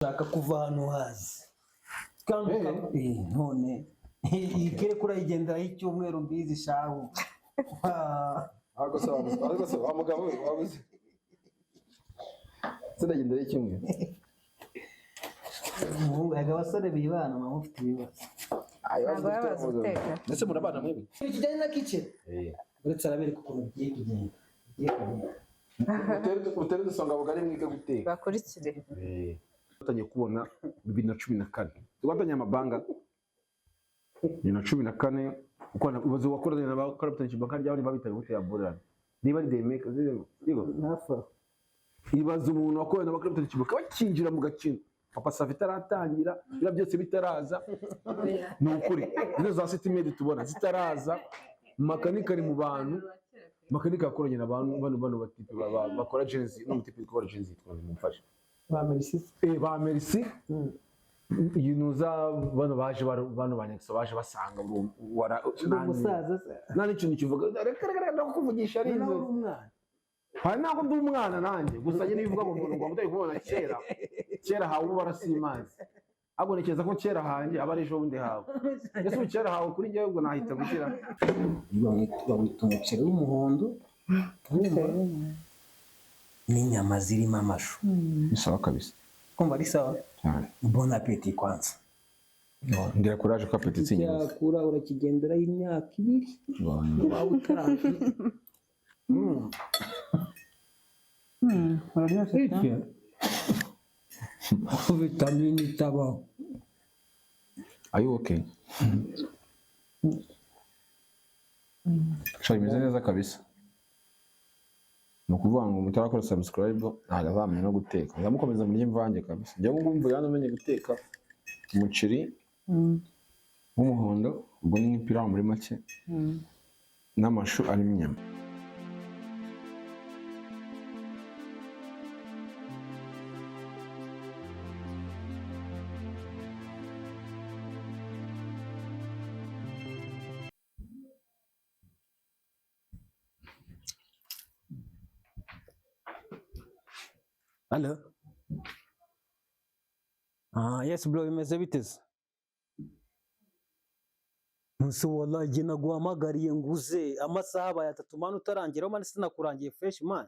Ushaka kuva hano hazi kandi none iyi kere kurayigenderaho icyumweru mbizi shahu. Ah, Ariko se wabuze, ariko se wa mugabo we wabuze. Sinagendera kimwe. Umuhungu yaga abasore bibana muba mufite ibibazo. Ayo. Ntabwo baba bazi guteka. Ndetse murabana mwebwe? Ikintu kijyanye na kitchen, uretse arabereka ukuntu bigiye kugenda, bigiye kugenda. Utere udusonga bugari mwige guteka. Bakurikire. Twatangiye kubona 2014. Twatangiye amabanga 2014 uko ubaze wakoranye na bakora banka ryabo babitaye gute ya Burana. Niba ari Demeka yego. Nafa. Ibaze umuntu wakoranye na bakora banka bakinjira mu gakino. Papa Safi itaratangira, biriya byose bitaraza. Ni ukuri. Zino za City Maid tubona zitaraza. Makanika ari mu bantu. Makanika yakoranye na bantu bano batipe bakora Gen Z, no mutipe ukora Gen Z twari mumfashe. Ba Merci. Ba Merci. Yunuza bano baje bano banyakisa baje basanga wara Umusaza se. Nta n'ikintu kivuga, reka reka reka, ndakuvugisha ari Nawe inzozi. uri umwana. Hari ntabwo ndi umwana nanjye, gusa njye nibivuga ngo umuntu ngo utari kubona kera kera hawe uba warasimazi, ahubwo ntekereza ko kera hanjye aba ari ejo bundi hawe. Ese ubu kera hawe kuri njyewe ubwo nahita gushyira Bawita umuceri w'umuhondo n'inyama zirimo amashu. Ni sawa kabisa. Kumva ari sawa. Cyane. Bon appétit kwanza. Ngira courage ko appétit inyuma. Cyakura urakigenderaho imyaka 2 waba utaraje. Uraryoshye cyane. Iki vitamini itabaho. Are you okay? Sha imeze neza kabisa. Ni ukuvuga ngo mutarakora subscribe ntabwo azamenya no guteka. Nzamukomeza murye imvange kabisa. Njya ngumva yana umenye guteka umuceri w'umuhondo, ubwo ni nk'ipirawu muri make, n'amashu arimo inyama. Hello. Ah, yes bro, bimeze bite se? Nonse wallahi jye naguhamagariye nguze amasaha abaye 3 man utarangiraho man, sinakurangiye fresh man.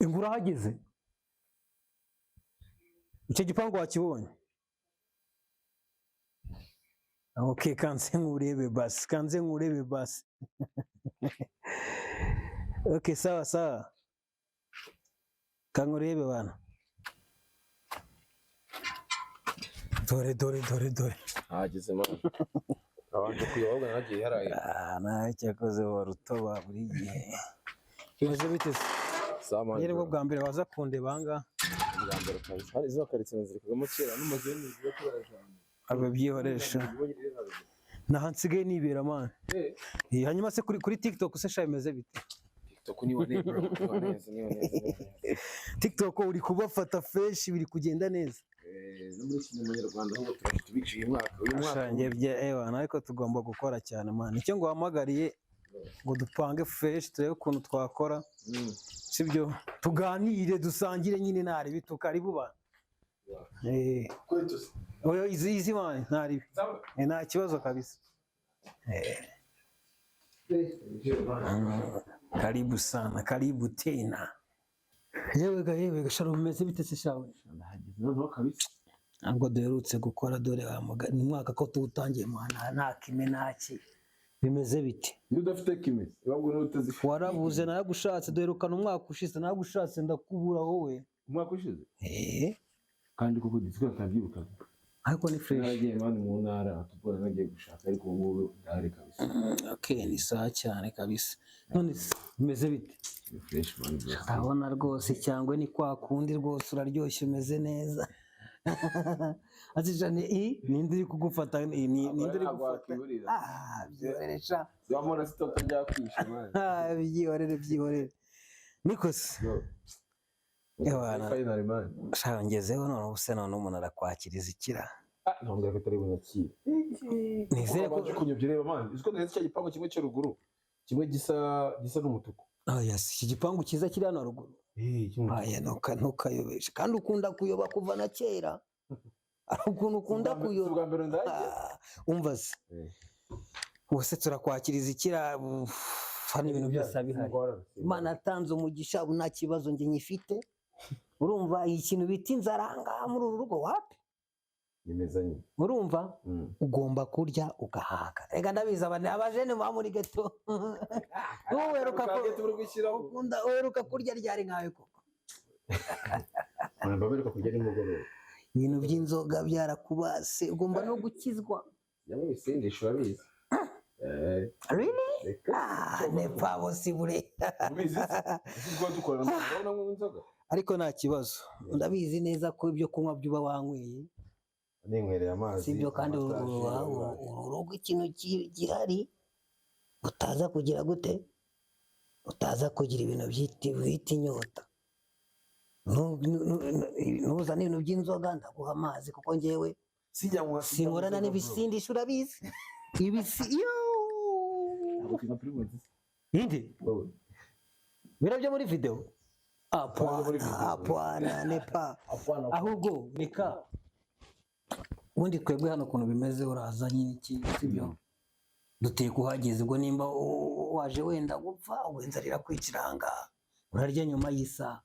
Ingura hageze. Icyo gipangu wakibonye? Okay, kanze nkurebe basi, kanze nkurebe basi. Okay, sawa sawa. Kankurebe bana. Dore dore dore dore. Hageze man. Abanje kuyoba nagiye yaraye. Ah, nawe cyakoze warutoba buri gihe. Bimeze bite se? Sama. Ni bwo bwa mbere waza kundeba aha ngaha? Bwa mbere kabisa. Hari izo karitsiye zirikagamo kera n'amazu y'inzu yo kubara. Ababyihoresha. Naha nsigaye nibera man. Hanyuma se kuri TikTok se sha bimeze bite? TikTok ni wane bro, ni wane, ni wane. TikTok uri kubafata fresh, biri kugenda neza. No muri sinema nyarwanda ahubwo turaje tubiciye umwaka uyu mwaka. Shangiye bya ewana, ariko tugomba gukora cyane man. Icyo nguhamagariye ngo dupange fresh turebe ukuntu twakora. Sibyo? Tuganire dusangire nyine ntari bitukari buba. Kwetu se. Oyo izi izi man ntari. Nta kibazo kabisa. Karibu sana, karibu tena. Yewe ga yewe ga Sharon, bimeze bite se shawe? Ndahageze noneho kabisa. Ntabwo duherutse gukora dore wa muga ni mwaka ko tuwutangiye mwana nta kime ntaki. Bimeze bite? Iyo udafite kime, ibabwo n'uteze. Warabuze naragushatse duherukana umwaka ushize naragushatse ndakubura wowe. Umwaka ushize? Kandi koko disiko atabyibukaga. Ariko ni fresh. Naragiye mani mu ntara, tubona nagiye gushaka ariko ubu ngubu ndahari kabisa. Okay, ni sawa cyane kabisa. None se bimeze bite? Ni fresh man. Ndabona rwose cyangwa ni kwa kundi rwose uraryoshye umeze neza. Ati ni i ninde uri kugufata ni ninde uri gufata? Ah, byihorere sha. Wamora sitoke ryakwishe man. Ah, byihorere byihorere. Nikose. Ewana. Finally man. Sha ngezeho none ubuse none umuntu arakwakiriza ikira. Ah, ntabwo ko atari bunyakire. Nizere ko kunyobye reba man. Uziko nahetse cya gipangu kimwe cyo ruguru. Kimwe gisa n'umutuku. Ah, yes, iki gipangu cyiza kiri hano haruguru. Eh, cy'umutuku. Aya, ntukayobeshe, kandi ukunda kuyoba kuva na kera. Hari ukuntu ukunda Si kuyoba. ubwa mbere ndagiye. Ah, umva se, Eh. ubuse turakwakiriza ikira hano, ibintu byose bihari. Imana yatanze umugisha, ubu nta kibazo njye nyifite. Urumva, iyi kintu bita inzara ngaha muri uru rugo wapi. Nyemeza nyine. Urumva, ugomba kurya ugahaga. Reka, ndabizi abajene muba muri ghetto. Wowe uheruka Target uri gushyiraho. Uheruka kurya ryari nkawe koko? Mba mperuka kurya nimugoroba. Ibintu by'inzoga byarakubase, ugomba no gukizwa. Yamwe ibisindisha urabizi. Eh, Really? reka. Ah, n'est pas possible. Ubizi se? Uzi ubwo dukorana urabona nk'unywa inzoga? Ariko nta kibazo, ndabizi neza ko ibyo kunywa byuba wanyweye. Ninywereye amazi. Si ibyo kandi, amata, jus, uru rugo ikintu gihari, utaza kugira gute, utaza kugira ibintu bita inyota. Nuzana ibintu by'inzoga ndaguha amazi, kuko njyewe Sijya nywa. sinkorana n'ibisindisha, urabizi. Ibisi yo. Ntabwo tunywa Primus. Indi Wowe. biriya byo muri video. Byo muri Apana, video. apana, nepa. Apana. Ahubwo reka, ubundi twebwe hano ukuntu bimeze, uraza nyine iki, sibyo, duteka uhageze. Ubwo nimba waje wenda gupfa, ubwo inzara irakwicira aha ngaha, urarya nyuma y'isaha.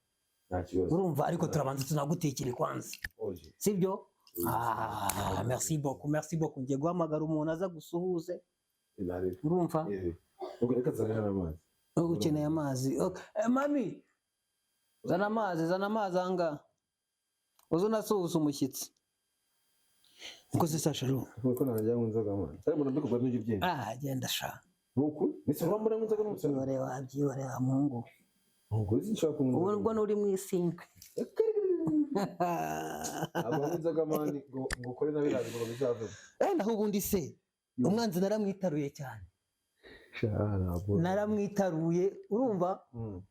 Nta kibazo. Urumva, ariko turabanza tunagutekere kwanza. Oje. Sibyo? Ah, merci beaucoup, merci beaucoup. Ngiye guhamagara umuntu aza gusuhuze. Inarebe. Urumva? Eh. Ubwo reka nzane hano amazi. Ukeneye amazi? Okay. Eh, mami, zana amazi, zana amazi aha ngaha, uze unasuhuza umushyitsi. Niko se Sasha ru? Kuko ntajya nywa inzoga man. Ariko mbona mbikubwira n'ujya ubyemera. Ah, genda sha. Ni ukuri? Nese urambura nywa inzoga n'umusore? Byihoreye, wabyihoreye wa muhungu. Ntabwo uzi nshobora kunywa Ubu inzoga. ubwo nuri mu isinkwe. Ntabwo nywa inzoga man, ngo ukore na biriya ngo bizavemo. Eh, naho ubundi se umwanzi naramwitaruye cyane. Sha, ntabwo. Naramwitaruye, urumva?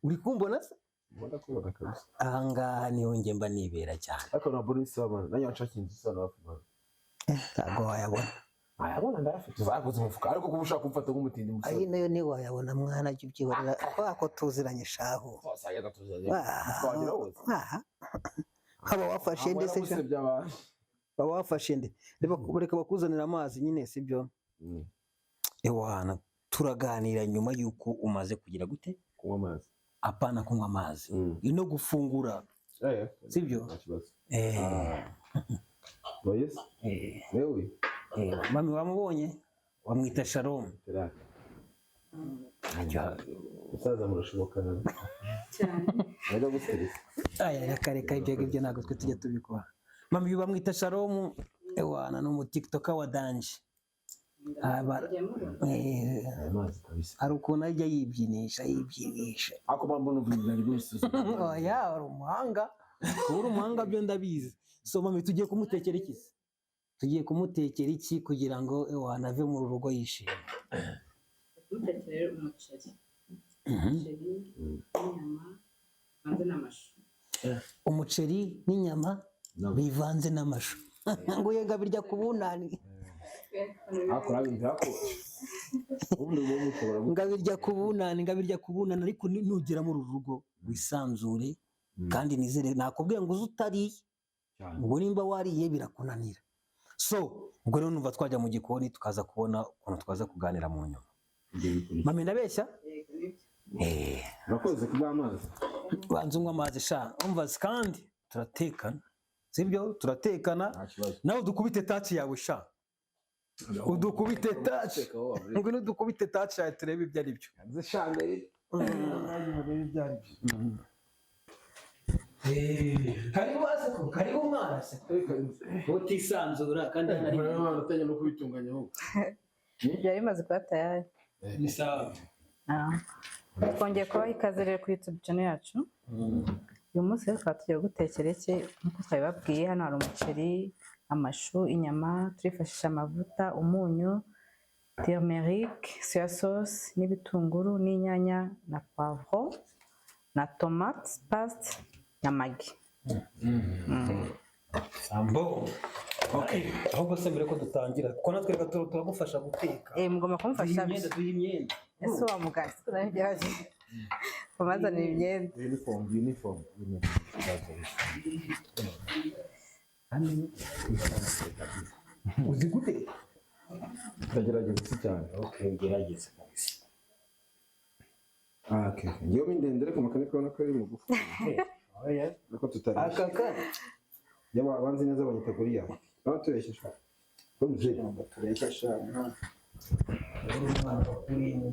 Uri kumbona se? Mbona kubona kabisa. Ahangaha niho njye mba nibera cyane. Ariko ntabwo uri sawa man. Nanjye wanshakira inzu isa na hafi man. Ntabwo wayabona. Ayabona ndayafite. Uzakoze umufuka. Ariko kuba ushaka kumfata nk'umutindi musore. Ayi nayo ntiwayabona mwana, jya ubyihorera kubera ko tuziranye shahu. Twasanga tuzanye. Twagera hose. Aha. Haba wafashe nde se sha? Gusebya abantu. Baba wafashe nde? Reka bakuzanira amazi nyine, sibyo? Ewana, turaganira nyuma y'uko umaze kugira gute? Kunywa amazi. Apana kunywa amazi, no gufungura. Eh, Sibyo? nta kibazo. Eh, Boyes? eh, Wewe? eh, mami wamubonye, wamwita Shalom. Teraka. Musaza murashobokana. Cyane. Najya gusteresa. Aya, reka reka, ibyo ngibyo ntabwo twe tujya tubikora. Mami, uyu bamwita Shalom, ewana, ni umutiktoka wa danger. Mujya mubona. Eh, Aya mazi kabisa. hari ukuntu ajya yibyinisha yibyinisha. Ako mbona uvuga ibintu byose. Oya, uri umuhanga, uri umuhanga byo ndabizi. So mami, tugiye kumutekera iki se? Tugiye kumutekera iki kugira ngo ewana ave mu rugo yishimye? Kumutekera rero umuceri. Umuceri n'inyama bivanze n'amashu. Umuceri n'inyama bivanze n'amashu, ngo ye ngabirya ku bunani. Ako urabimva ako. Ubundi ubu mushobora Ngabirya ku bunani, ngabirya ku bunani. Ariko nugera muri uru rugo wisanzure, kandi nizere nakubwiye ngo uze utariye. Cyane. Ubwo nimba wariye birakunanira. So ubwo rero numva twajya mu gikoni, tukaza kubona ukuntu twaza kuganira mu nyuma. Mami, ndabeshya? Yego, nibyo. Eh, Urakoze kubw'amazi. Banza unywa amazi sha. Umva se, kandi turatekana, sibyo? Turatekana. Nta kibazo. Nawe udukubite touch yawe sha, udukubite touch. Ngwino udukubite touch yawe turebe ibyo ari byo. Nze shambere. Karibu aseko, karibu mwana se, utisanzura kandi hano ari Urabona utangiye no kubitunganya ahubwo. Byari bimaze kuba tayari. Ni sawa. Ah. Twongeye kubaha ikaze rero kuri YouTube channel yacu. Uyu munsi rero tukaba tugiye gutekera iki? Nk'uko twabibabwiye, hano hari umuceri, amashu, inyama, turifashisha amavuta, umunyu, turmeric, soya sauce n'ibitunguru n'inyanya na poivron na tomate paste na Maggi. Ambo. Okay. Ahubwo se mbere ko dutangira, kuko natwe reka turagufasha guteka. Eh, mugomba Duha kumufasha. imyenda, duha imyenda. Ese wa muganga siko nabyo byaje. Bamazanira imyenda. Uniform, uniform. Hano uzi gute? Ndagerageza si cyane. Okay, gerageza kabisa. Ah, okay. Ngewe ni ndende ariko makanika ubona ko ari mugufi. Oya. Ariko tutareshya. Aka kana. Yaba abanzi neza banyita Goliyati. Baba tubeshye sha. Bamuje. Ntabwo tureshya sha. Uri umwana wakuriye mu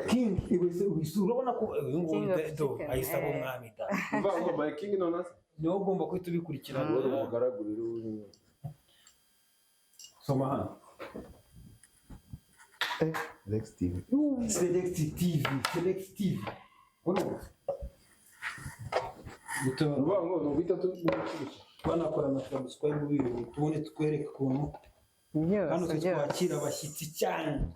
King iwese urabona ko uyu nguyu King of do chicken, ayisaba eh. umwami da. Mva ngo by King none se. Niwe ugomba guhita ubikurikirana. Uri umugaragu rero uri. Soma hano. Eh, Lex TV. Select TV, Select TV. Urumva? Mva ngo ni uguhita tu Banakora na subscribe bibi tubone tukwereke ukuntu hano Byose twe byose. twakira abashyitsi cyane.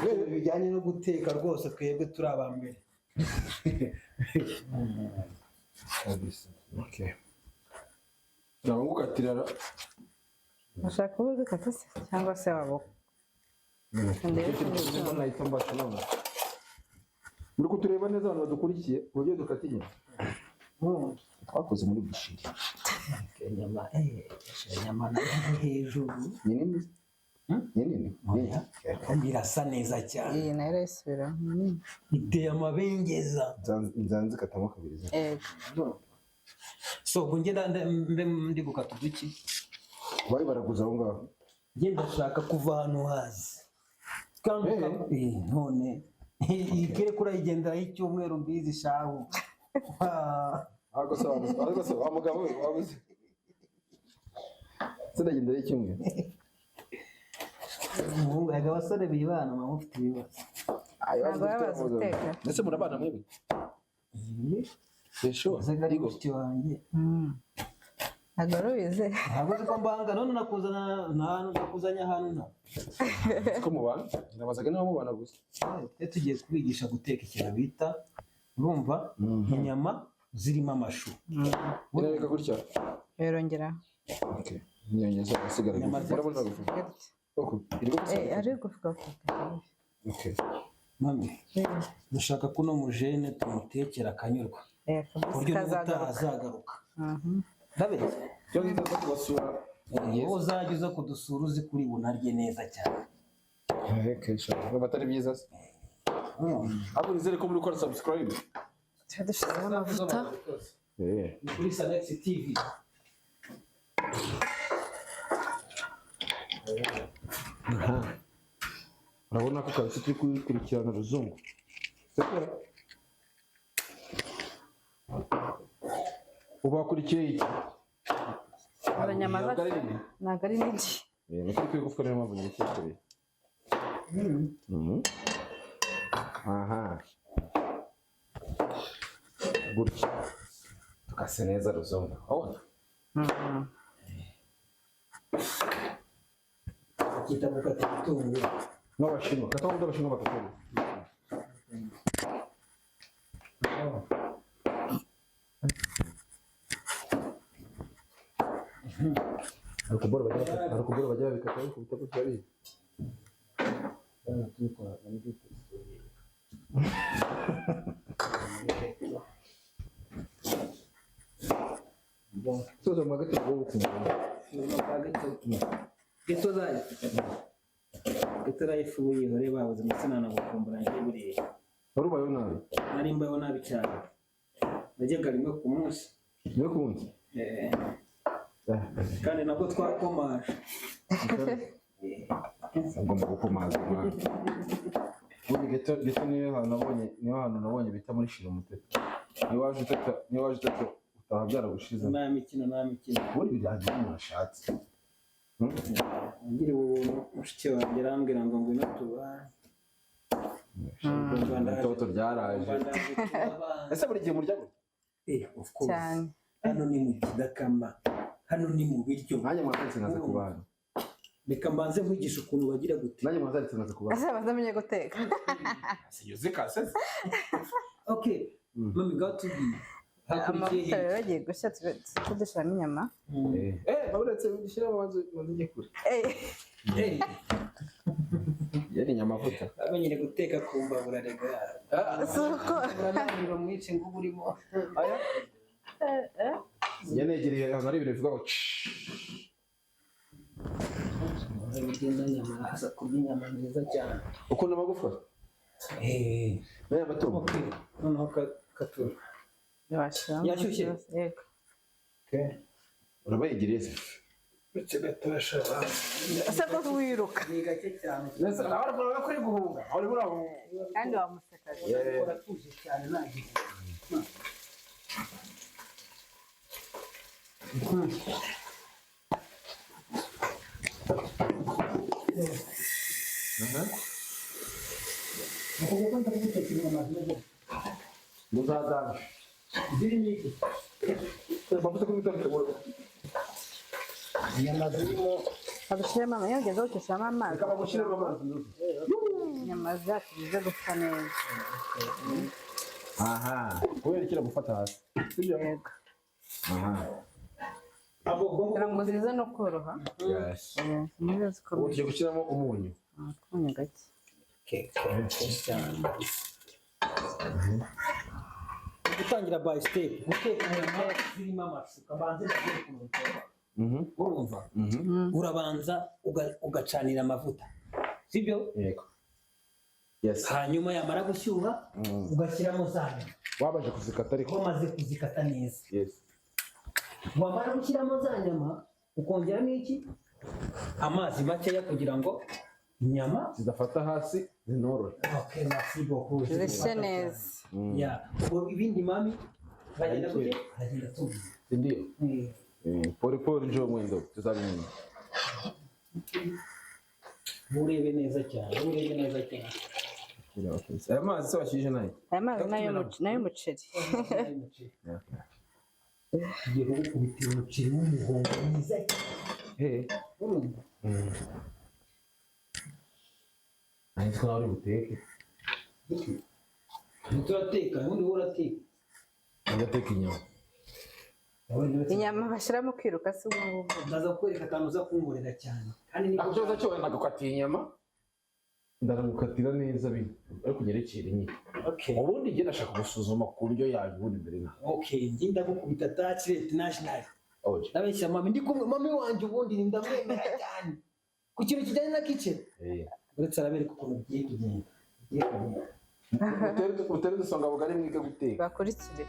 Ibintu bijyanye no guteka rwose twebwe turi aba mbere. Kabisa. Okay. Ndabangukatira. Ushaka kuba ubikata se cyangwa se waba Nahita mbasha none. Muri kutureba neza abantu badukurikiye uburyo dukata inyama. Twakoze muri bushiri. Inyama, inyama nayo hejuru. Ni nini? Ni nini? Nini. Kandi irasa neza cyane. Iyi nayo irayisubira. Iteye amabengeza. Nzanze katamo kabiri. Yego. So ubwo njye mbe ndi gukata uduki. Bari baraguza aho ngaho. Njye ndashaka kuva hano hazi. Kandi none iyi kere kurayigenderaho icyumweru mbizi shahu. Ariko se ariko se wa mugabo we wabuze. Sinagenda ari kimwe. Umuhungu erega abasore bibana muba mufite ibibazo. Ntabwo baba bazi guteka. Ndetse murabana mwebwe? Esho. Uzaga ari mushiki wanjye. Ntabwo wari ubizi. Ntabwo uzi ko mbanga none nakuzana nakuzanye ahantu nta. Ko mubana? Ndabazaga niba mubana gusa. Twe tugiye kubigisha guteka ikintu bita urumva inyama zirimo amashu. Irareka gutya. Birongera. Okay. Nyongeza asigara. Inyama Murabona gusa. Okay. Iri gusa. Ari gufuka. Okay. Mami, dushaka ko uno mujene tumutekera akanyurwa. Ku buryo n'ubutaha Kazagaruka. azagaruka. Ndabeshya. Cyo nziza kubasura. Wowe uzajya uza kudusura uzi kuri bunarye neza cyane. Okay, sure. Niba atari byiza se. Ahubwo nizere ko muri gukora subscribe. Tuba dushyizeho amavuta. Ni kuri Sanex TV. Urabona ko kabisa turi kubikurikirana ruzungu. Sekera. Ubu hakurikiye iki? Inyama Ntabwo ari zacu nini. ntabwo ari nini. Ni kuri kwigufwa niyo mpamvu nyitekereye. Aha. Gutya. Tukase neza ruzungu. Urabona? Bakita gukata ibitunguru. N'abashinwa. Kata wundi abashinwa bakatera. Hari ukuboro bajya babikata bakubita gutya bizi. Soza mu hagati bwo gutsinda. Geto life. Geto life wihore babuze ndetse nanagukumbura njye buriya. Wari ubayeho nabi. Nari mbayeho nabi cyane. Najyaga rimwe ku munsi. Niwe ku munsi. Kandi nabwo twakomaje. Ugomba gukomaza mwana. Ubundi geto geto niyo hantu nabonye niyo hantu nabonye bita muri shira umuteto. Niyo waje utata niyo waje utata utaha byaragushize. Nta mikino nta mikino. Ubundi birangira umuntu ashatse. Ngira ubuntu mushiki wanjye arambwira ngo ngwino tubane. Itoto ryaraje. Ese buri gihe murya gutya? Of course. Cyane. Hano ni mu kidakama. Hano ni mu biryo. Nanjye mwazaritse nkaza ku bantu. Reka mbanze nkwigishe ukuntu bagira gute. Nanjye mwazaritse nkaza ku bantu. Ese bazamenye guteka. Sinyuze kase. Okay. Mami got to be. Hakurikiye Amavuta rero agiye gushya tube dushyiramo inyama. Eh, uretse gushyira amazi maze njye kure. Eh, Hey. Yari inyamavuta. Bamenyere guteka ku mbabura rega. Si uko Mbabura nta muriro mwinshi ngo uba urimo. Aya yanegereye ahantu hari ibintu bivuga ngo Ugenda nyama araza kurya inyama nziza cyane. Ukunda amagufa Eh, n'aya matungo. okay. Noneho katura. Washyiramo Yashyushye? Yego. Urabayegereye se? Uretse gato yashaba. Ese ko wiruka Ni gake cyane. Nese nawe aravuga ko uri guhunga aho uri urahunga. Kandi wamusekaga. Yeah. Uratuje cyane nta gihe. Nakubwiye ko nza kugutekera inyama zimeze gutya. Muzadanje. Zirimo iki? Amavuta kuri mitatu. Inyama zirimo Badushyiremo amazi, iyo ugeze gutyo amazi. Reka bagushyiremo amazi. Inyama zacu zize gusa neza. Aha, kubera ikira gufata hasi, sibyo? Yego. Aha. Kugira ngo zize no koroha. Yes. Nizo Ubu zikomeye. tugiye gushyiramo umunyu. Akunyu gake. Cyane. Gutangira by step, guteka inyama zirimo amashu, kabanze ndakwereka ukuntu bikorwa. Urumva? Urabanza ugacanira amavuta, sibyo? Yego, yes. Hanyuma yamara gushyuha, ugashyiramo za nyama. Wabanje kuzikata ariko. Wamaze kuzikata neza. Yes. Wamara gushyiramo za nyama, ukongeramo iki? Amazi makeya kugira ngo inyama zidafata hasi, zinorore. Okay, merci beaucoup. Zishye neza. Ya, ubwo ibindi mami bagenda gute? Aragenda atubwira. Ndio. Pole pole njo mwendo, tuzabimenya. Urebe neza cyane, urebe neza cyane. Aya mazi se washyije nayo? Aya mazi ni ay'umuceri. Tugiye kugukubitira umuceri w'umuhondo mwiza cyane. He. Urumva? Nzi ko nawe uri buteke. Turateka, ubundi wowe urateka. Ndateka inyama. Inyama bashyiramo kwiruka si ubwo ngubwo. Ndaza kukwereka akantu uza kunkorera cyane. Kandi ni Ako kibazo cyo nagukatiye inyama. Ndagukatira neza bino. Ariko unyerekere nyine. Okay. Ubundi njye ndashaka gusuzuma ku ndyo yayo ubundi mbere na. Okay, njye ndagukubita touch rate national. Oje. Ndabeshya mami, ndi kumwe mami wanjye ubundi ndamwemera cyane. Ku kintu kijyanye na kitchen. Eh. Uretse arabereka ukuntu bigiye kugenda. Bigiye kugenda. Utere dusonga bugari mwige guteka. Bakurikire.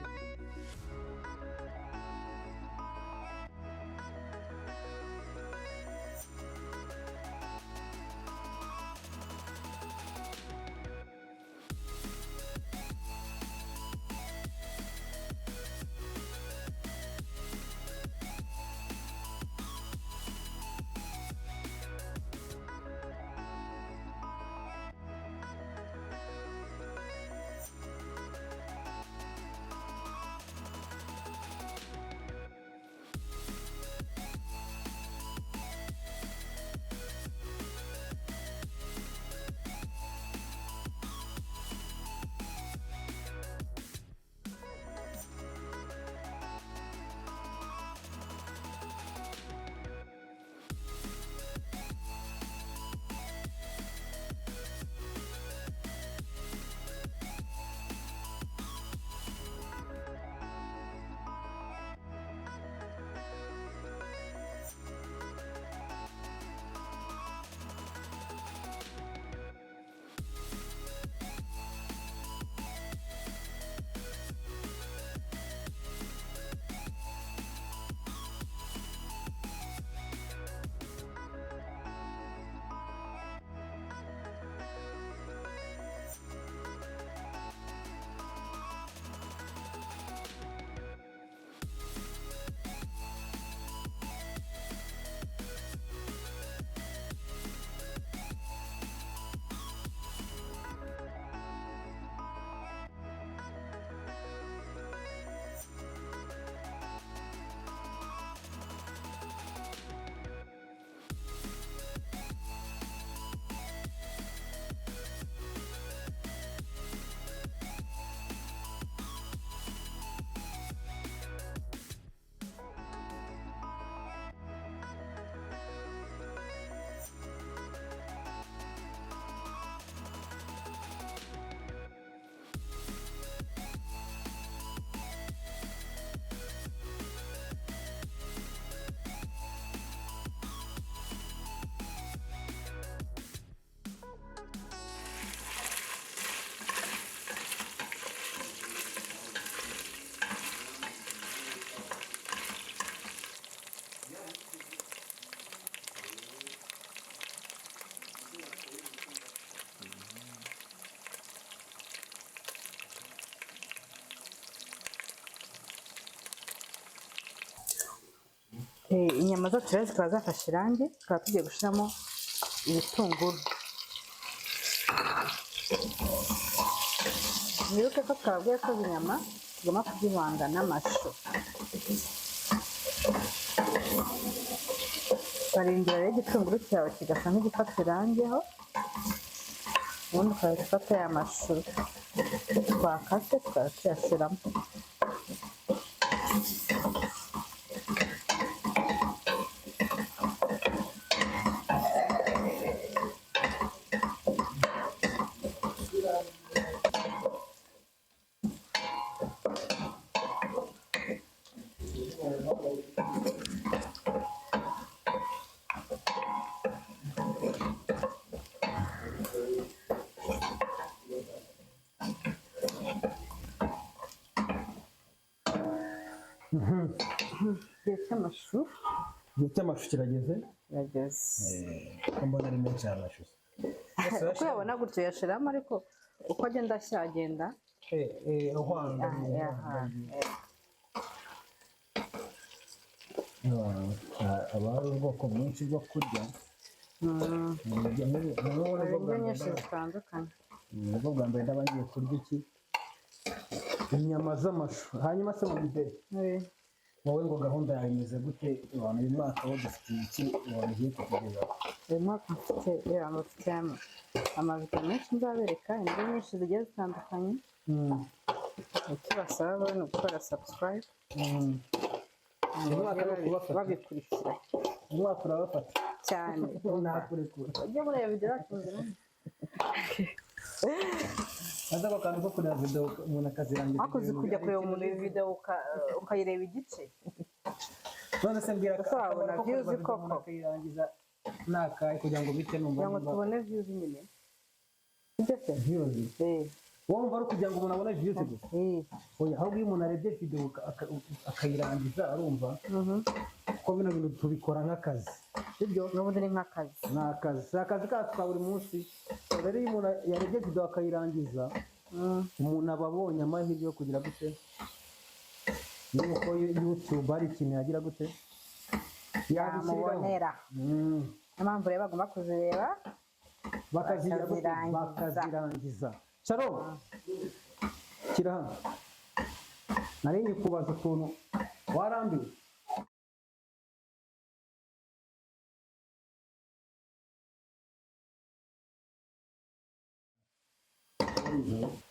Inyama zacu rero zikaba zafashe irangi, tukaba tugiye gushyiramo ibitunguru. Mwibuke ko twababwiye ko inyama tugomba kuzivanga n'amashu. Barindira rero igitunguru cyawe kigasa nk'igifata irangiho, ubundi ukahita ufata ya mashu twakase tukaba tuyashyiramo. Igihe cy'amashu Igihe cy'amashu kirageze. kirageze. Ko mbona ari menshi amashu? Uko uyabona gutyo yashiramo, ariko uko agenda ashya agenda Uhanga. Aba hari ubwoko bwinshi bwo kurya. Hari indyo nyinshi zitandukanye. Nibwo bwa mbere ndaba ngiye kurya iki, inyama z'amashu. Hanyuma se mubyeyi, wowe ngo gahunda yawe imeze gute? Abantu uyu mwaka wo dufitiye iki abantu ugiye kutugezaho? Uyu mwaka mfite amavidewo menshi nzabereka, indyo nyinshi zigiye zitandukanye. Icyo basaba ni ugukora subscribe. Uyu mwaka ni ukubafata. Babikurikira. Uyu mwaka urabafata. Cyane. Ntakurekura. Ujye mureba video yacu nzira. Aza ako kantu ko kureba video umuntu akazirangiza. Ariko uzi kujya kureba umuntu video ukayireba igice. None se mbwira, Ese wabona akamaro ko kureba views video koko? umuntu akayirangiza ni akahe, kugira ngo bite numva Kugira ngo nimba tubone views nyine. Sibyo se? Views? Wowe wumva ari ukugira ngo umuntu abone views gusa? Oya, ahubwo iyo umuntu arebye video akayirangiza, arumva ko bino bintu tubikora nk'akazi, sibyo? N'ubundi ni nk'akazi. Ni akazi, si akazi kacu ka buri munsi. Rero iyo umuntu yarebye video akayirangiza, umuntu aba abonye amahirwe yo kugira gute, yuko YouTube hari ikintu yagira gute, yagushyiriraho. Yamubonera. Niyo mpamvu rero bagomba kuzireba. Bakazigira gute? Bakazirangiza. Bakazirangiza. Shalom, kira hano, nari kubaza ukuntu warambiwe.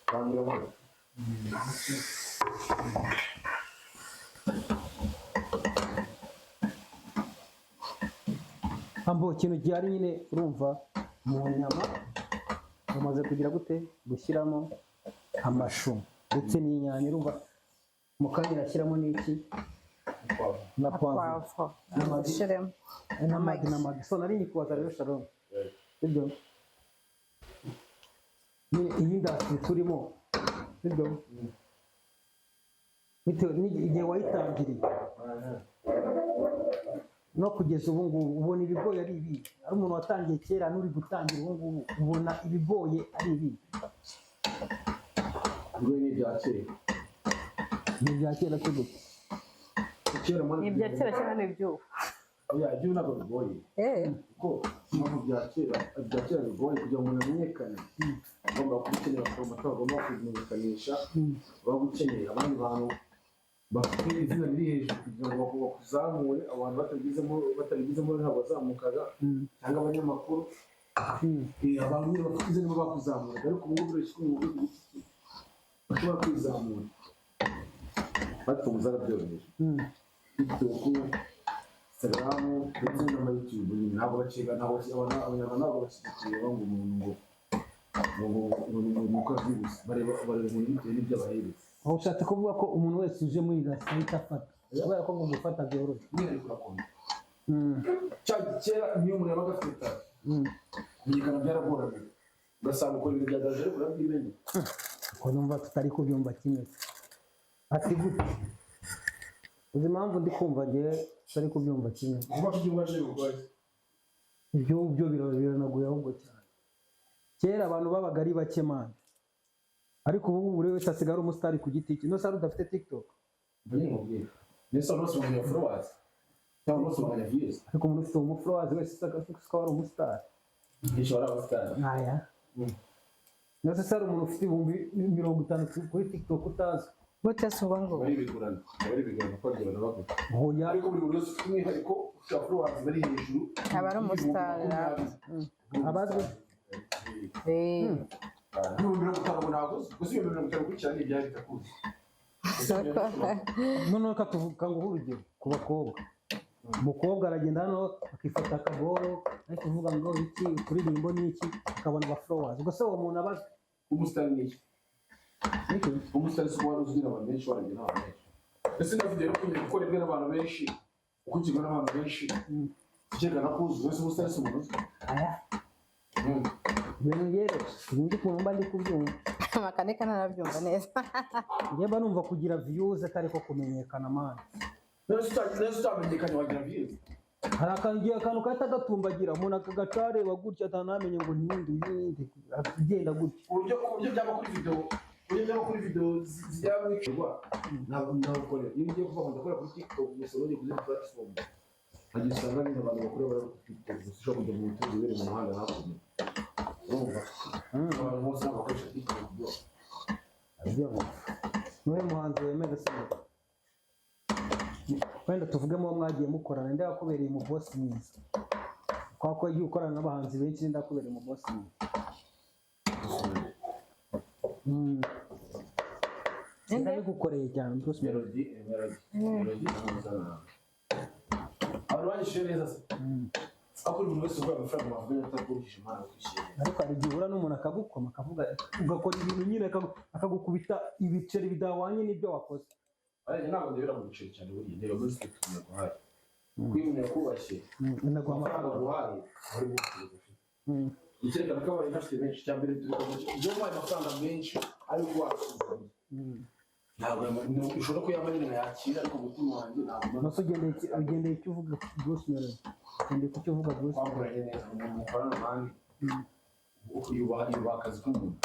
Tangira vuba. Ambo ikintu gihari nyine, urumva mu nyama bamaze kugira gute, gushyiramo amashu ndetse n'inyanya, urumva mu kanya irashyiramo n'iki, na poivron. Poivron. N'amagi. Ushyiremo. N'amagi, n'amagi. So nari nyikubaza rero, Shalom, sibyo? Nyine iyi industry turimo, sibyo, bitewe n'igihe wayitangiriye no kugeza ubu ngubu, ubona ibigoye ari ibi? Ari umuntu watangiye kera n'uri gutangira ubu ngubu, ubona ibigoye ari ibi? Ibigoye ni ibya kera. Ni ibya kera se gute? Kera muri Ni ibya kera cyangwa ni iby'ubu? Oya, iby'ubu ntabwo bigoye. Kuko impamvu bya kera bigoye kugira ngo umuntu amenyekane, ugomba kuba ukeneye promoter, bagomba kumenyekanisha, baba ukeneye abandi bantu bafite izina riri hejuru kugira ngo bakuzamure. Abantu batabigizemo ntabwo bazamukaga, cyangwa abanyamakuru. Abantu nyine bafite izina nibo bakuzamuraga, ariko ubu ngubu biroroshye ko umuntu ku giti cye bashobora kwizamura. Platform zarabyoroheje, TikTok, Instagram ndetse n'ama YouTube nyine. Ntabwo bakiga, ntabwo Abanyarwanda ntabwo bakireba ngo umuntu ngo nuko azwi gusa. Bareba umuntu bitewe n'ibyo abahereza. Aho ushatse kuvuga ko umuntu wese uje muri iyi ahita afata, kubera ko ngo gufata byoroshye? Umwihariko urakomeye. Kera niyo umuntu yabaga afite talent, kumenyekana byaragoranaga, ugasanga ukora ibintu bya danger ariko urabyimenya. Ko numva tutari kubyumva kimwe se? Ati gute? Uzi impamvu ndi kumva ngewe tutari kubyumva kimwe? Kuba kubyumva nje bigoye. Ibyo byo biranagoye ahubwo cyane. Kera abantu babaga ari bake, man, ariko ubu ngubu buri wese asigaye ari umusitari ku giti cye. No sari udafite TikTok. Mbere mubwira mbese abantu bose bamenya followers. Cyangwa bose banganya views. Ariko umuntu ufite umufollowers wese siko ari umustar. Benshi bari abasitari. Aya. Nase se hari umuntu ufite 50,000 kuri TikTok utazi? Gute se ubwo ngubwo? Bari bigurana kuko bagira abantu baguta. Hoya. Ariko buri muntu wese ufite umwihariko, ufite followers bari hejuru Aba ari umustar. Abazwi. 50,000 ngo ntabwo uzi gusa 50,000 ukurikirana ni ibyawe bitakuzi. Noneho reka tuvuga ngo urugero ku bakobwa. Umukobwa aragenda hano akifata akaboro, ari kuvuga ngo iki kuririmbo ni iki, akabona aba followers. Ubwo se uwo muntu abazwi? Umusitari ni iki? Niki? Umusitari si uba uzwi n'abantu benshi, waragiye n'abantu benshi. Ese na video yo gukora n'abantu benshi, ukurikirwa n'abantu benshi, icyerekana ko uzwi? Ese umusitari si umuntu uzwi? Aya. Ibintu rero sinzi ukuntu mba ndi kubyumva. Makanika ntarabyumva neza. Njye mba numva kugira views atari ko kumenyekana, man. Nese utamenyekanye wagira views? Hari akantu, akantu gahita gatumbagira, umuntu akagaca areba gutya, atanamenye ngo ninde uyu ninde, agenda gutya. Uburyo byaba kuri video, uburyo byaba kuri video zijya mu icorwa, ntabwo ntabukorera. Iyo ugiye kuvuga ngo ndakora kuri TikTok gusa, nujye kuri zindi platform, hagiye usanga nyine abantu bakora bari kuri TikTok gusa. Ushobora kujya mu bucuruzi biri mu muhanda hakurya, urumva abantu bose ntabwo bakoresha TikTok bro. Abyumva. Niwe muhanzi wemera se? Wenda tuvugemo uwo mwagiye mukorana, ninde wakubereye umu boss mwiza? Kwa ko yagiye ukorana n'abahanzi benshi, ninde wakubereye umu boss mwiza? Ndabigukoreye cyane, Bruce Melody. Melody, Melody, abantu banyishyuye neza se? Aho buri muntu wese uguha amafaranga wavuga atakurikije impano kwishyuye neza. Ariko hari igihe uhura n'umuntu akagukoma, akavuga, ugakora ibintu nyine akagukubita ibiceri bidahwanye n'ibyo wakoze. Ariko ntabwo ndebera mu biceri cyane, buriya ndeba muri respect umuntu yaguhaye. Kuko iyo umuntu yakubashye, Naguha amafaranga amafaranga aguhaye wari gucuruza ufite. Icyerekana ko abaye ntafite menshi, cya mbere turuka mu iyo nguhaye amafaranga menshi ariko wasuzumye, ntabwo ushobora kuyampa nyine nkayakira, ariko umutima wanjye ntabwo Nose ugendeye icyo uvuga Bruce Melody, ugendeye ku cyo uvuga Bruce Melody. Twakoranye neza, umuntu mukorana man yubaha akazi k'umuntu.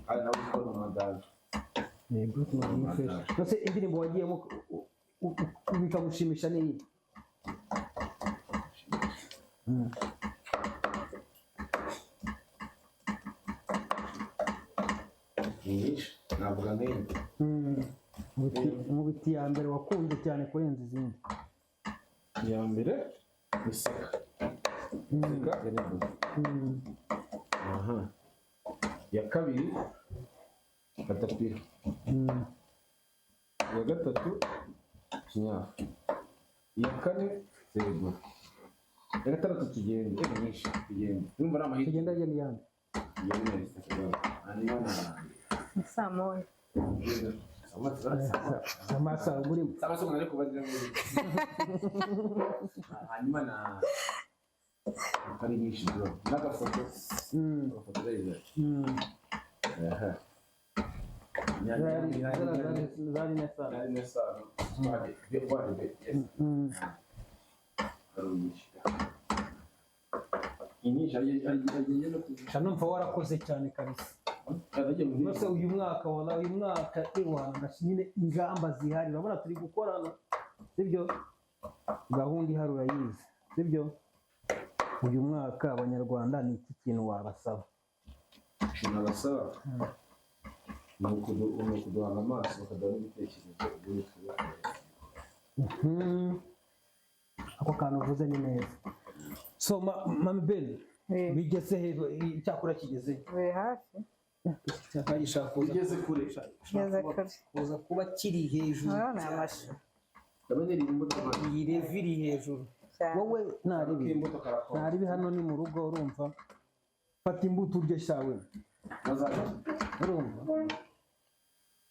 Kandi nawe uzi ko ari umuntu wa danger. Bruce Melody ni fresh. Nose indirimbo wagiyemo bikagushimisha ni iyi? Ni nyinshi, navuga nk'enye. Mu biti ya mbere wakunze cyane kurenza izindi? Iya mbere ni Seka. Seka ya Nibuze. Aha, iya kabiri Katapira. Iya gatatu Kinyafu. Iya kane Seregura. Iya gatandatu Tugende. Ni nyinshi. Tugende, urumva ari amahitamo. Tugenda agenda iyande? Tugende na Instagram, hanyuma na Saa moya. Amasaha urimo. Amasomo nari kubaza muri hanyuma na ari nyinshi bro, n'agafoto. Agafoto reza. Aha. Zari nesa. Yari nesano twade yes. Ari nyinshi, inyinshi agiye no Sha, numva warakoze cyane kabisa. Agiye mu Nose uyu mwaka wala uyu mwaka iwanga nyine ingamba zihari, urabona turi gukorana, sibyo? Gahunda ihari urayizi, sibyo? Uyu mwaka abanyarwanda ni iki kintu wabasaba? Ikintu abasaba ni ukuduhanga amaso, bakaduha n'ibitekerezo, ubundi tugakorera. Ako kantu uvuze ni neza. So Mami Ben, bigeze he? Icyakora kigeze he? Biri hafi. Cyakora gishaka kuza Ugeze kure. Ugeze kure. Kuza kuba kiri hejuru. Urabona aya mashu? Ndabona iri imbuto. Iyi level iri hejuru. Cyane. Wowe ntaribi. Imbuto karakora. Ntaribi, hano ni mu rugo, urumva? Fata imbuto urye shawe. Bazajya. Urumva?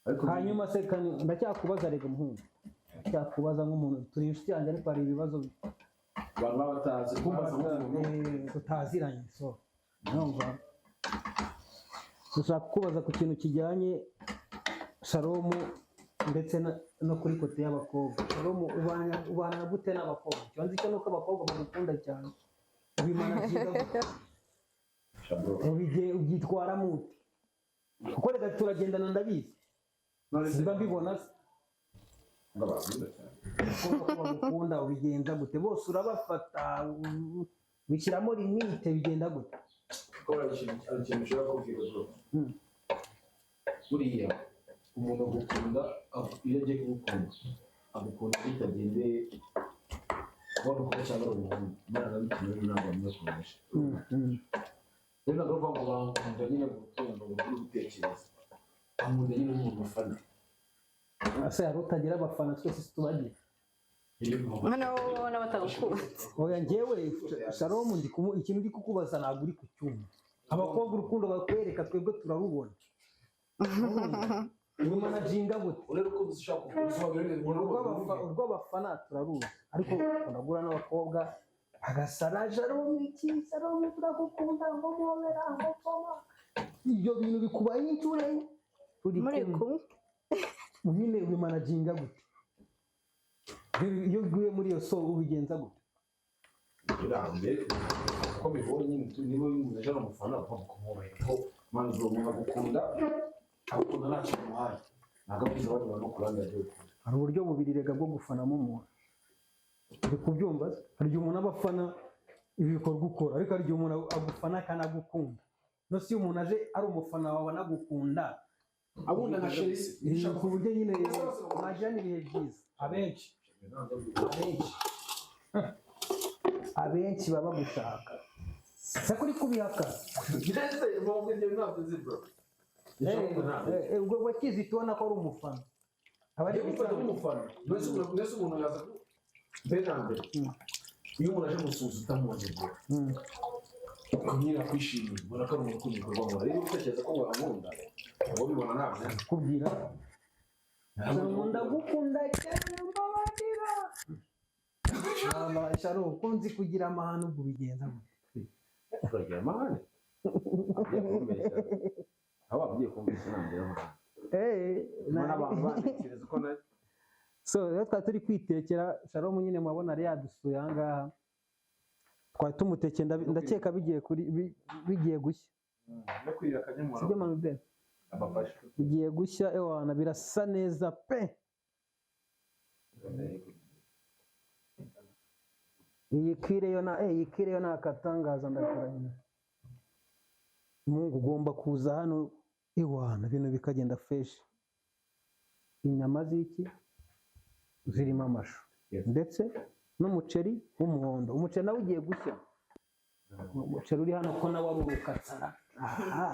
Ariko Hanyuma se kandi ndacyakubaza rega muhungu, ndacyakubaza nk'umuntu turi inshuti yanjye, ariko hari ibibazo abantu baba batazi kumbaza nk'umuntu. Tutaziranye. So urumva, dushaka kukubaza ku kintu kijyanye Shalom ndetse no kuri côté y'abakobwa. Shalom, ubana gute n'abakobwa? Icyo nzi cyo nuko abakobwa bagukunda cyane. Ubimanaginga gute? Shabro. Ubyitwaramo ute? Kuko reka turagendana, ndabizi, simba mbibona se. Ngo bankunda cyane. Abakobwa ko bagukunda ubigenza gute? Bose urabafata, bishyiramo limite, bigenda gute? Kuko hari ikintu ushobora kubwira, bro. Buriya umuntu agukunda, iyo agiye kugukunda agukunda bitagendeye kubona umukobwa cyangwa ari umuhungu. Imana bitewe ntabwo bamwe. Rero ntabwo uvuga ngo bankunda nyine mu rukundo, ngo uri gutekereza bankunda nyine nk'umuntu bafana. Ese hari utagira abafana? Twese tubagira. Noneho wowe ubona batagukunda? Oya, njyewe Shalom, ndi ikintu ndi kukubaza ntabwo uri ku cyuma. Abakobwa urukundo bakwereka twebwe turarubona. Ubimanaginga gute? Urebe ko ushaka kuvuga Urw'abafana turaruzi, ariko uragura n'abakobwa agasara: "Shalom iki, Shalom turagukunda," ngo mobera, ngo koma. Ibyo bintu bikubaye inshuro enye turi muri kumwe. Kumwe. Nyine ubimanaginga gute? Iyo uguye muri iyo so ubigenza gute? Birambe uko mbibonye nyine, niba uyu aje ari umufana, ugomba kumwubahira ko man bro, umuntu agukunda, agukunda nta kintu umuhaye, ntabwo abizi abandi bantu ku ruhande yagiye gukunda. Hari uburyo bubiri rega bwo gufanamo umuntu, uri kubyumva se? Hari igihe umuntu aba afana ibikorwa ukora, ariko hari igihe umuntu agufana akanagukunda. No si iyo umuntu aje ari umufana wawe anagukunda, Abunda nka Chelsea. Ku buryo nyine mwagirana ibihe byiza. Abenshi baba bagushaka se kuri kubihaka. Mbese impamvu ibyo ntabyo nzi, bro. Ubwo wakizi tubona ko ari umufana aba ari Ari gufata nk'umufana. Mbese umuntu yaza mbere na mbere, iyo umuntu aje gusuhuza utamuzi, bro, nyine akwishimiye, ubona ko ari umuntu ukunda ibikorwa nkora. Rero utekereza ko wankunda ngo bibona ntabyo. Kubwira ndagukunda cyane, mbabarira. Mama Sharo, ko nzi kugira amahane, ubwo ubigenza gute? Uragira amahane, ugiye kumbeshya, aho waba ugiye kumbeshya nambere amahane. Ubona abantu bantekereza uko na So rero twari turi kwitekera. Shalom nyine murabona yari yadusuye aha ngaha, twari tumutekeye. Ndakeka bigiye kuri bigiye gushya. No kwirira akanyamuro. Sibyo, Mami be? Abafasha. Bigiye gushya, ewana birasa neza pe. Iyi kire yo ni akatangaza, ndakurahira. Mungu, ugomba kuza hano, ewana ibintu bikagenda fresh. Inyama z'iki zirimo amashu ndetse n'umuceri w'umuhondo. Umuceri nawe ugiye gushya. Umuceri uri hano ko nawe ari urukatsara. Aha,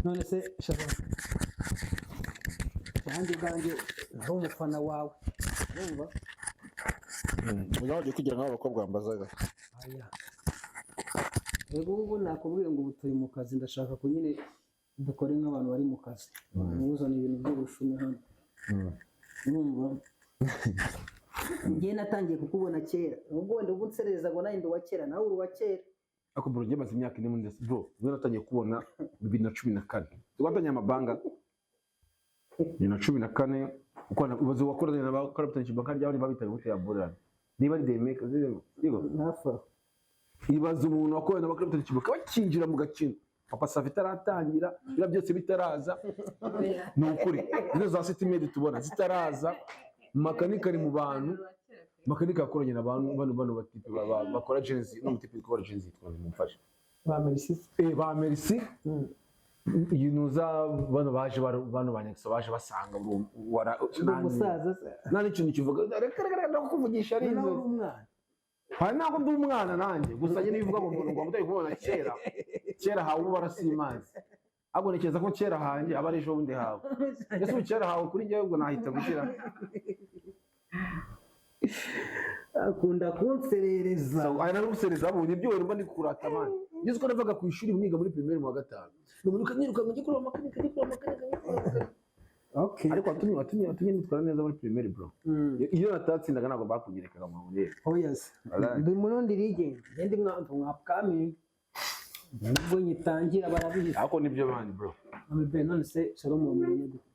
none se Shalom, nanjye ubwanjye nari umufana wawe, urumva? Mugabo ugiye kwigira nk'abo bakobwa bambazaga. Aya. Yego, ubu nakubwiye ngo ubu turi mu kazi, ndashaka ko nyine dukore nk'abantu bari mu kazi. Ntuzane ibintu by'ubushumi hano. Urumva? Njye natangiye kukubona kera. Ubwo wenda ubu nserereza ngo nanjye ndi uwa kera, nawe uri uwa kera. Ariko bro, njye maze imyaka 4 muri industry, bro. Ubwo natangiye kubona 2014, twatangiye amabanga 2014. Uko ubaze wakoranye na ba Clapton Kibonke ryari babitaga gute ya Borana, niba ari Daymaker, yego. Hafi aho. Ibaze umuntu wakoranye na ba Clapton Kibonke bakinjira mu gakino, Papa Sava itaratangira, biriya byose bitaraza. Ni ukuri, zino za City Maid tubona zitaraza, Makanika ari mu bantu. Makanika yakoranye na bantu bano batipe bakora Gen Z, n'umutipe ukora Gen Z yitwa, mumfashe. Ba Merci. Ba Merci. Ibintu za bano baje bano banyagisa baje basanga Ndi umusaza se. Nta n'ikintu kivuga, reka reka reka, ndakuvugisha ari Nawe uri inzozi. umwana. Hari ntabwo ndi umwana nanjye, gusa njye nibivuga ngo ngo utari kubona kera kera hawe ubu barasimazi, ahubwo ntekereza ko kera hanjye aba ari ejo bundi hawe. Ese ubu kera hawe kuri njyewe ubwo nahita gukira? Akunda kunserereza. Aya narusereza abonye ibyo wari ndi kurata abana. Ngeze uko navaga ku ishuri niga muri primaire mu wa gatanu, nuburuka niruka ngo njye kureba Makanika, njye kureba Makanika, njye kureba Makanika. Ariko watumye nitwara neza muri primaire, bro. Iyo natatsindaga ntabwo bakugerekaga mu burere. Oh yes. Alright. Ndi murundi rigenge. Ndi mwapkami. Nubwo nyitangira barabizi. Ariko nibyo bandi, bro. Mami be, none se Shalom wamubonye gute?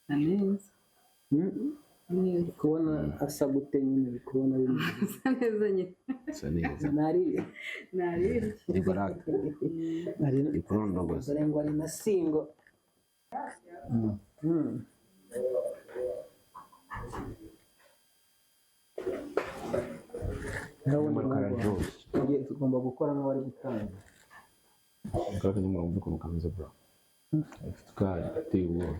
Neza. Uri kubona asa gute nyine, uri kubona bimeze? Asa neza nyine. Sa neza. Narire. Narire. Ni baraka. Nari Ikurondogoza. dore ngo ari na singo. Ndabona Kararyoshye. Tugomba gukora nk'abari gutangira. Kariya kanyamara wumve ukuntu kameze, bro. Gafite isukari iteye ubwoba.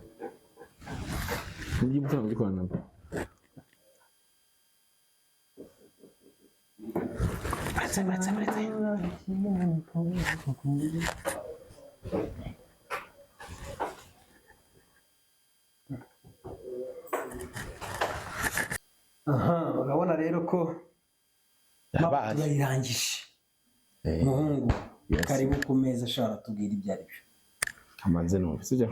Nibyo imvura mugikora nabwo. Aha, urabona rero ko Yabaye. turayirangije. Eh, Muhungu, Yes. karibu ku meza, ashobora tubwira ibyo ari byo. Amanze numve, sibyo?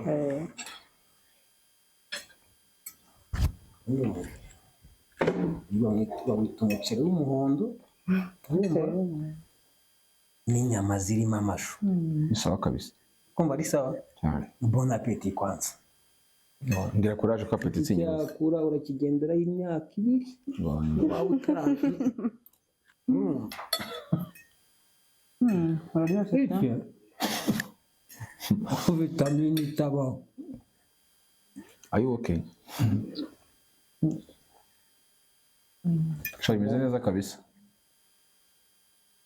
Bawita umuceri w'umuhondo n'inyama zirimo amashu. Ni sawa kabisa. Kumva ari sawa. Cyane. Bon appétit kwanza. Ngira courage ko appétit inyuma. Cyakura urakigenderaho imyaka 2 waba utarangiye. Uraryoshye cyane. Iki vitamini itabaho. Are you okay? Sha, bimeze neza kabisa.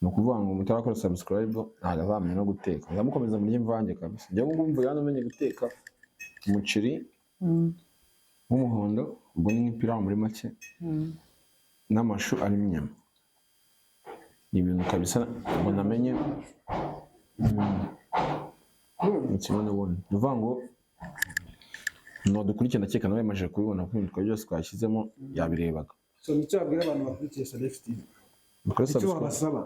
Ni ukuvuga ngo mutarakora subscribe ntabwo azamenya no guteka. Nzamukomeza murye imvange kabisa. Njyewe ngubu mvuye hano menye guteka umuceri w'umuhondo, ubwo ni nk'ipirawu muri make, n'amashu arimo inyama. Ni ibintu kabisa ngo namenye. Ni kimwe n'ubundi. Ni ukuvuga ngo nodukurikiye ndakeka nawe yamajije kubibona kuko ibintu twari byose twashyizemo yabirebaga. So nicyo wabwira abantu bakurikiye Saleh TV? Mukore Icyo subscribe. wabasaba?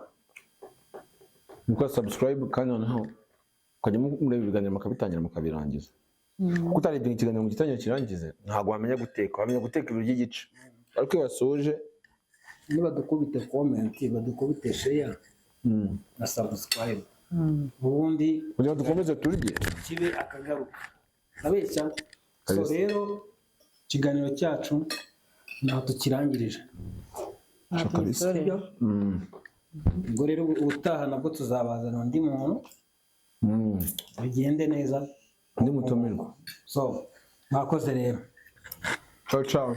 Mukore subscribe kandi noneho mukajya mureba ibiganiro mukabitangira mukabirangiza. Kuko utarebye ikiganiro ngo ugitangira kirangize ntabwo wamenya guteka, wamenya guteka ibiryo igice. Ariko iyo wasoje Nibadukubite comment, badukubite share na subscribe, ubundi kugira ngo dukomeze turye. Kibe akagaruka, ndabeshya? So Kabisa. rero ikiganiro cyacu ntaho tukirangirije. Kabisa. Sibyo? Ubwo rero ubutaha nabwo tuzabazana undi muntu, bigende neza. Undi mutumirwa. So mwakoze rero. Ciao ciao.